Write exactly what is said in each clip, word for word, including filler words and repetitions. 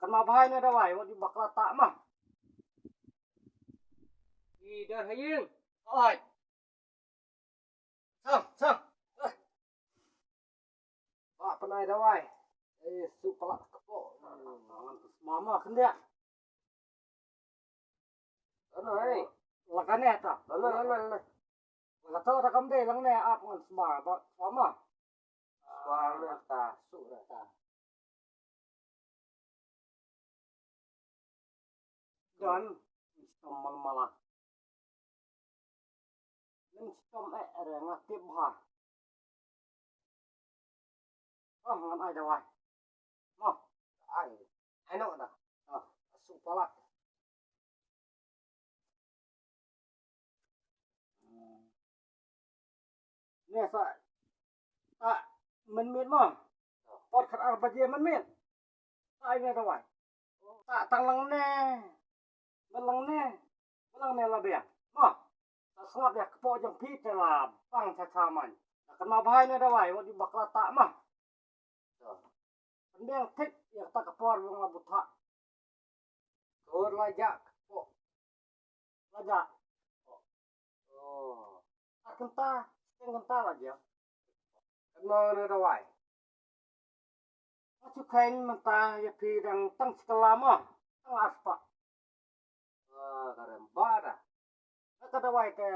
Kynmaw bha ïa ine dawai, wat ju bakla tah mo. I da ha ïing. Oi. Sang, sang. Eh. Ba pynai dawai. Eh, shu palat kpoh. Ngan sma mo khyndiat. Ano, hei. La kane ta. Lana, lana, lana. La kata ta kam dei lang ne ap ngan sma ba sma mo. Sma ne ta, shu ne ta. Don, stom mal mala. Nym stom eh, eh, nga tip bha. Oh, ngan ai dawai. Mo, ai. Ai no da. Oh, shu palat. Ne sa, ta mynmiet mo. Por khat ar baje mynmiet. Ta ai ne dawai. Ta tang lang ne. Ba lang ne. Ba lang ne la biang. Mo. Ta sngap ïa kpoh jong phi te la bang cha cha man. Ta kynmaw bha ne dawai, wat ju bakla tah mo. Pynbiang thik ïa kata ka por ba nga buthah. Ka la jah kpoh. La jah. Oh. Ar kynta, shiteng kynta la jah. Kano ne dawai? Nga shu kheiñ mynta ïa phi dang tang shi kylla mo. Tang arspah. Ah, ka rem bha da. Ka dawai te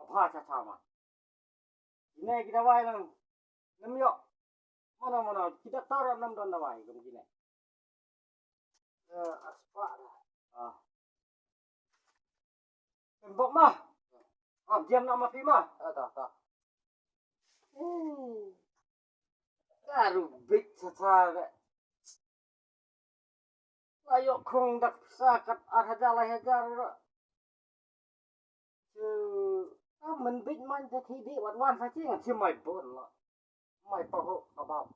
bha cha cha ma. Kine ki dawai lang nym ïoh. Mano mano ki daktar ruh nym don dawai kum kine. Eh, arspah da. Ah. Pynbok ma. Ah, diam na ma phi ma. Ah, ta, ta. Hmm. Ka ruh bit cha cha ka. La ïoh khong dak pisa kat ar hajar lai hajar ruh. Chu, ah, mynbit man te khi dih wan wan sa chi ngan chi mai bun la. Mai pahuh ka bap.